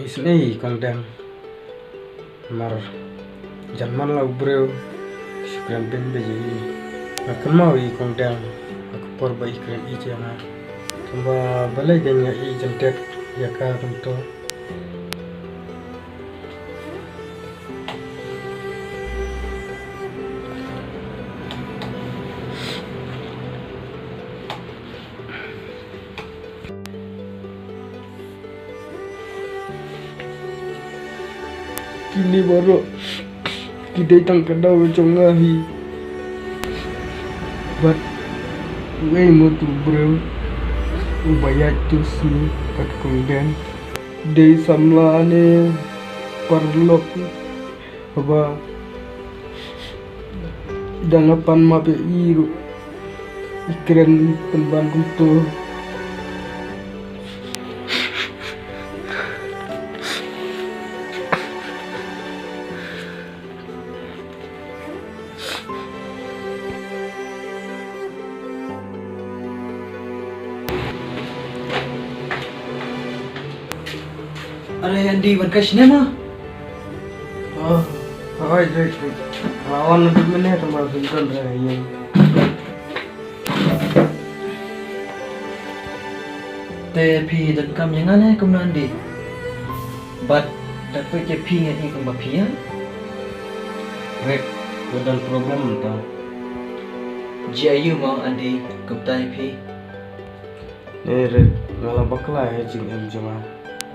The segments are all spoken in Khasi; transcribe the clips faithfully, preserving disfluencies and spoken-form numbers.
Isynei i Kong Deng. Mar jan man la u briew shu kren beiñ beiñ ïa i. Nga kynmaw i Kong Deng ha ka por ba i kren i ïa nga. Kumba balei dang ïa i jantet ïa ka kumto. Kine baroh ki dei tang ka daw jong nga hi. Bad wei mo tu briew uba ïaid tu sni bad Kong Deng. Dei samla ne paralok. Haba dang nga pan map ïa i ruh i kren pynban kumto. Are Andy, wan kai snem ma? Oh, hoi, hoi, hoi. Awan na dum ne tama binton re yin. Te phi donkam ïa nga ne kumno Andy? Bad da phi te phi ngan ïa kumba phi ïa. Rek, nga don problem mynta. Ji ayu ma Andy, kumta ïa phi. Ne Rek, nga la bakla ïa jingim jong nga.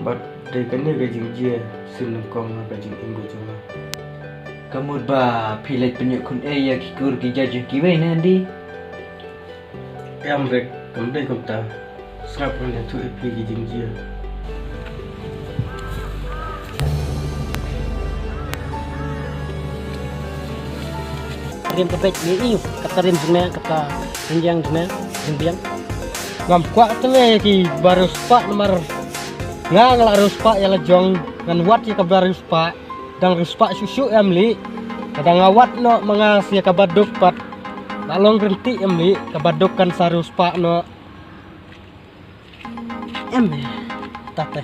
Bad dei kane ka jingjia sien nyngkong na ka jingim ka jong nga. Ka mut ba phi leit pynïoh khun ei ïa ki kur ki jait jong kiwei ne Andy? Em Rek, kam dei kumta. Sngap ngan ïathuh ïa phi ki jingjia. Rim ka bek ni i kata rim jong me kata rim jong me rim biang. Ngam kwah te me ki ba riewspah namar nga nga la riewspah ïa la jong ngan wad ïa ka ba riewspah. Dang riewspah shuh shuh em lih. Ka dang nga wad noh ma nga sia ka ba duk pat. Nga long rynti em lih ka ba duk kan sa riewspah noh. Em, tate.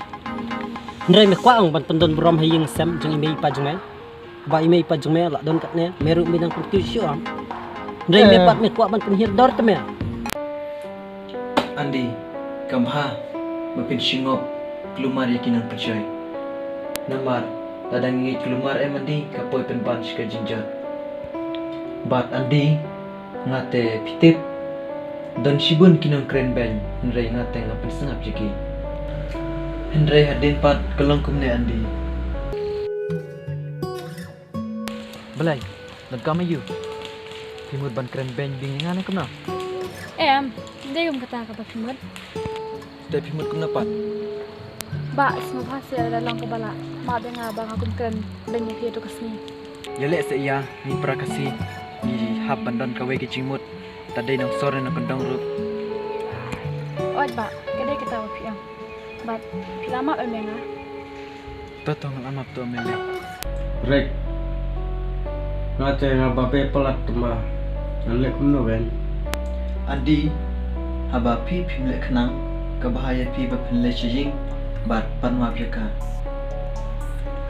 Hynrei me kwah ong ban pyndon burom ha ïing sem jong i mei i pa jong me. Ba i mei i pa jong me la don katne, me ruh me dang pyntu shuh am. Hynrei me pat me kwah ban pynhiar dor te me. Andy, kam bha ba phin shngop klumar ïa ki nongpynshoi. Namar lada ngi ngeit klumar em Andy ka poi pynban sha ka jingjot. Bad Andy, nga te phi tip don shibun ki nongkren beiñ hynrei nga te nga pynsngap ïa ki. Hynrei hadien pat ka long kumne Andy. Blei, donkam aïu? Phi mut ban kren beiñ biang ïa nga ne kumno? Em, dei kum kata kaba phi mut. Te phi mut kumno pat? Ba sngewbha seh lada long kaba lah map ïa nga ba nga kum kren beiñ ïa phi haduh ka sngi. Ïaleh seh ïa ngi para Khasi ngi hap ban don kawei ka jingmut. Ta dei nongsor ne nongkyndong ruh. Oi ba ka dei kata ba phi ong. Bad phi la map em ïa nga? To to nga la map to em ïa. Rek. Nga te nga ba be palat tymba. Ngan leh kumno ben? Andy, haba phi phim leh khnang, ka bha ïa phi ba phin leit sha ïing bad pan map ïa ka.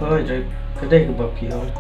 Hoi Rek, ka dei kaba phi ong.